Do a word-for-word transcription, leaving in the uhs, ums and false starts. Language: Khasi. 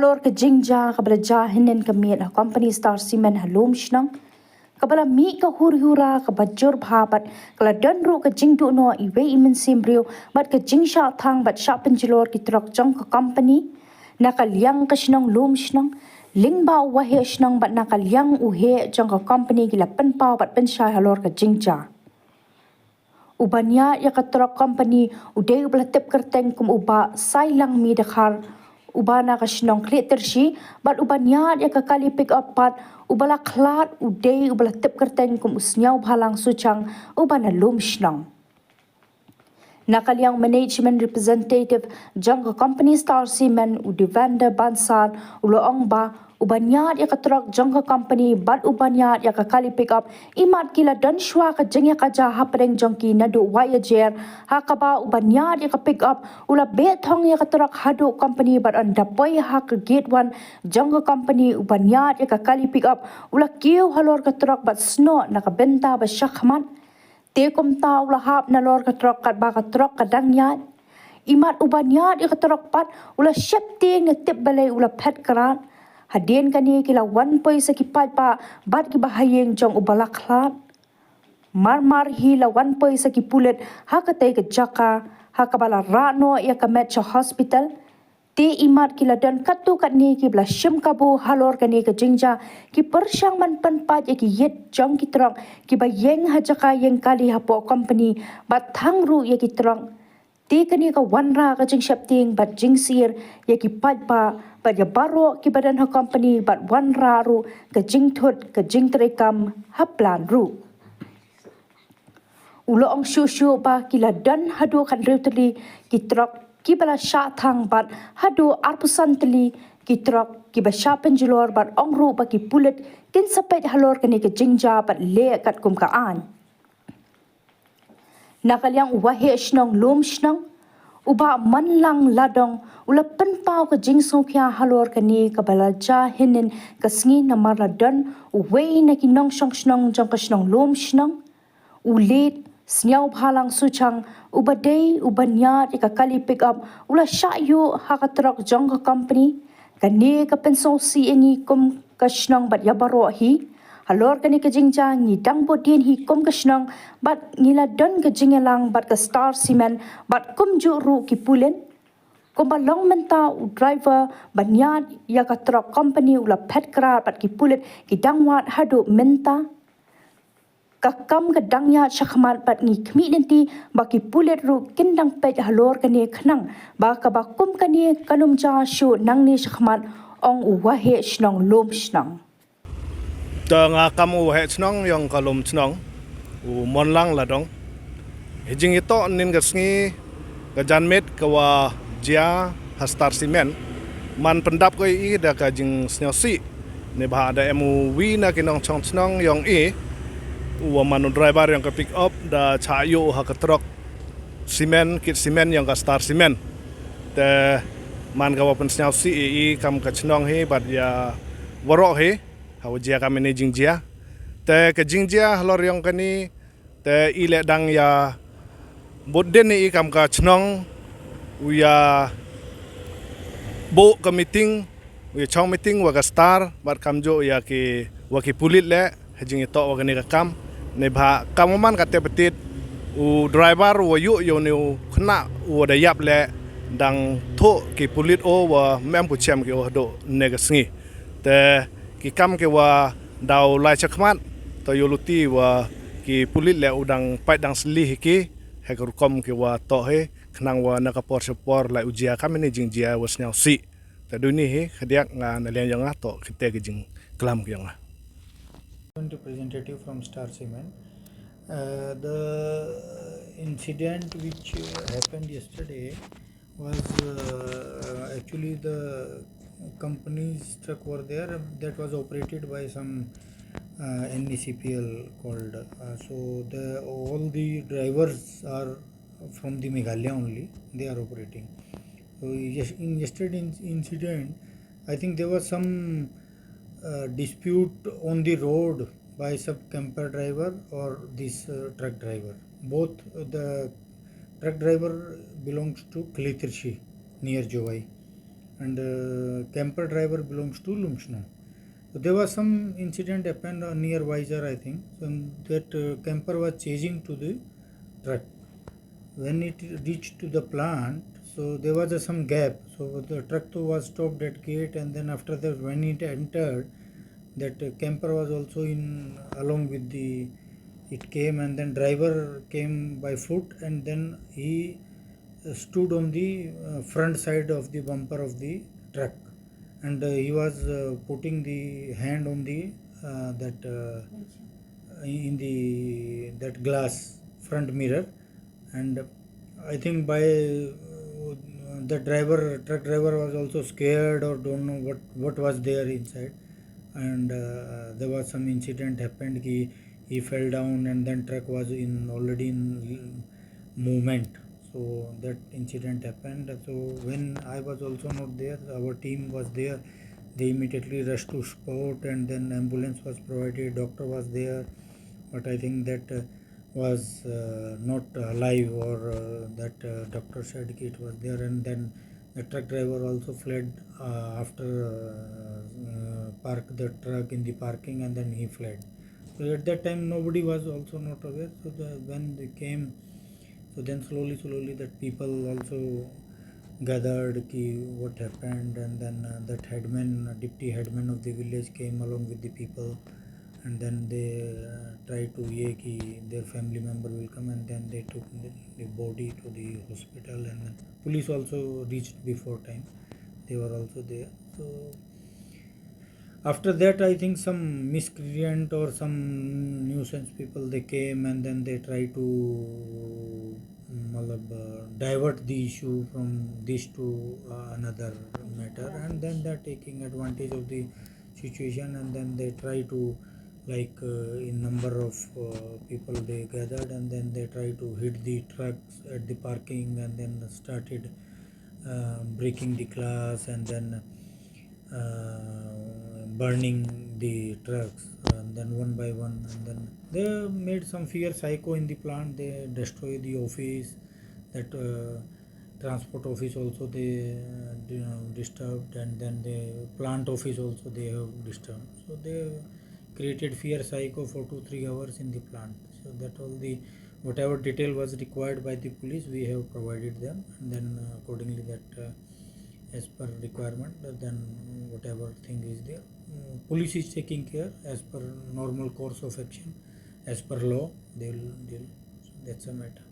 Halor ka jingjia kaba la jia hynnin ka miet ha company Star Cement ha Lumshnong, kaba la mih ka huri hura kaba jur bha bad ka la don ruh ka jingduh noh iwei i mynsiem briew bad ka jingshah thang bad shah pynjulor ki trok jong ka company. Na ka liang ka shnong Lumshnong, lyngba u waheh shnong bad na ka liang u heh jong ka company ki la pynpaw bad pynshai halor ka jingjia. Uba niad ïa ka trok company u dei uba la tip kyrteng kum u Bah Sailangmi Dkhar, uba na ka shnong Khliehtyrshi, bad uba niad ïa ka kali pick up pat uba la khlad u dei uba la tip kyrteng kum u Sniawbhalang Suchang, uba na Lumshnong. Na ka liang management representative jong ka company Star Cement, u Devender Bansal, u la ong ba uba niad ïa ka trok jong ka company bad uba niad ïa ka kali pick up, imat ki la don shuwa ka jingïakajia hapdeng jong ki naduh wei ajer, ha kaba uba niad ïa ka pick up u la beh thong ïa ka trok haduh company bad ynda poi ha ka gate one jong ka company, uba niad ïa ka kali pick up u la kiew halor ka trok bad snoh na ka bynta ba shakhmat. Te kumta u la hap nalor ka trok katba ka trok ka dang ïaid. Imat uba niad ïa ka trok pat u la sheptieng, ne tip balei u la phet krad. Hadien kane ki la wan poi sa ki paidbah bad kiba ha ïing jong uba la khlad. Mar mar hi la wan poi sa ki pulit ha katei ka jaka, ha kaba la rah noh ïa ka met sha hospital. Te imat ki la don katto katne kiba la shim kabu halor kane ka jingjia, ki pyrshang ban pynpait ïa ki ïit jong ki trok kiba ïeng ha jaka ïeng kali hapoh company bad thang ruh ïa ki trok. Te kane ka wanrah ka jingsheptieng bad jingsyier ïa ki paidbah bad ïa baroh kiba don ha company bad wanrah ruh ka jingthut ka jingtreikam ha plan ruh. U la ong shuh shuh ba ki la don haduh khathynriew tylli ki trok kiba la shah thang bad haduh arphew san tylli ki trok kiba shah pynjulor bad ong ruh ba ki pulit kin sa peit halor kane ka jingjia bad leh katkum ka aiñ. Na ka liang u waheh shnong Lumshnong, u Bah Monlang Ladong, u la pynpaw ka jingsngewkhia halor kane kaba la jia hynnin ka sngi namar la don uwei na ki nongshong shnong jong ka shnong Lumshnong, u Late Sniawbhalang Suchang, uba dei uba niad ïa ka kali pick up, u la shah ïuh ha ka trok jong ka company. Kane ka pynsngewsih ïa ngi kum ka shnong bad ïa baroh hi. Halor kane ka jingjia ngi dang bud dien hi kum ka shnong bad ngi la don ka jingïalang bad ka Star Cement bad kumjuh ruh ki pulit. Kumba long mynta, u driver ba niad ïa ka trok company u la phet krad bad ki pulit ki dang wad haduh mynta. Ka kam ka dang ïaid shakhmat bad ngi khmih lynti ba ki pulit ruh kin dang peit halor kane khnang ba kaba kum kane kan ym jia shuh nangne shakhmat, ong u waheh shnong Lumshnong. Te nga kam u waheh shnong ïong ka Lumshnong, u Monlang Ladong. Hi jingïatoh hynnin ka sngi ka janmiet ka wa jia ha Star Cement, man pyndap ko ïa i da ka jingsngewsih. Neibhah da em uwi na ki nongshong shnong ïong i, u wa man u driver ïong ka pick up, da shah ïuh ha ka trok cement, kit cement ïong ka Star Cement. Te man ka wa pynsngewsih ïa i kam ka shnong hi bad ïa waroh hi ha wa jia kam ine jingjia. Te ka jingjia halor ïong kane, te i leh dang ïa bud dien ïa i kam ka shnong, u ïa buh ka meeting, u ïa chong meeting wa ka Star bad kamjuh ïa ki wa ki pulit leh ha jingïatoh wa kane ka kam. Neibhah kam wa man ka tep tied, u driver u wa ïuh ïa une u khynnah u wa da ïap leh, dang thuh ki pulit o wa mem pu chem ki o haduh ne ka sngi. Te ki kam ki wa daw lai shakhmat, to ïoh luti wa ki pulit leh u dang pait dang sli hi ki, ha ka rukom ki wa toh hi, khnang wa na ka por sha por lai u jia kam ine jingjia wa sngewsih. Te duni hi khadiak nga na liang ïong nga toh kite ki jingklam ki ïong nga. Representative from Star Cement. Uh, the incident which uh, happened yesterday was uh, actually the company's truck were there that was operated by some uh, N E C P L called. Uh, so the all the drivers are from the Meghalaya only. They are operating. So yes, in yesterday in- incident, I think there was some uh, dispute on the road by some camper driver or this uh, truck driver. Both the truck driver belongs to Khliehtyrshi near Jowai. and uh, camper driver belongs to Lumshnong. So there was some incident happened uh, near Vizag, I think. So that uh, camper was chasing to the truck. When it reached to the plant, so there was uh, some gap. So the truck too was stopped at gate, and then after that, when it entered, that uh, camper was also in along with the. It came, and then driver came by foot, and then he uh, stood on the uh, front side of the bumper of the truck, and uh, he was uh, putting the hand on the uh, that uh, in the that glass front mirror, and I think by uh, the driver, truck driver was also scared or don't know what what was there inside, and uh, there was some incident happened. He, he fell down, and then truck was in already in movement. So that incident happened. So when I was also not there, our team was there. They immediately rushed to spot, and then ambulance was provided, doctor was there. But I think that uh, was uh, not alive, or uh, that uh, doctor said it was there, and then the truck driver also fled uh, after uh, uh, parked the truck in the parking, and then he fled. So at that time, nobody was also not aware. So the, when they came, so then slowly, slowly that people also gathered ki what happened, and then uh, that headman, uh, deputy headman of the village came along with the people, and then they uh, tried to ye ki their family member will come, and then they took the, the body to the hospital, and then police also reached before time. They were also there. So after that, I think some miscreant or some nuisance people, they came and then they try to, matlab, uh, divert the issue from this to uh, another matter, and then they're taking advantage of the situation, and then they try to, like, uh, in number of uh, people they gathered, and then they try to hit the trucks at the parking, and then started uh, breaking the glass, and then uh, burning the trucks, and then one by one, and then they made some fierce psycho in the plant. They destroy the office, that uh, transport office also they uh, di- disturbed, and then the plant office also they have disturbed. So they created fierce psycho for two three hours in the plant. So that all the, whatever detail was required by the police, we have provided them, and then uh, accordingly that uh, as per requirement, uh, then whatever thing is there, mm, police is taking care as per normal course of action, as per law they will deal. So that's a matter.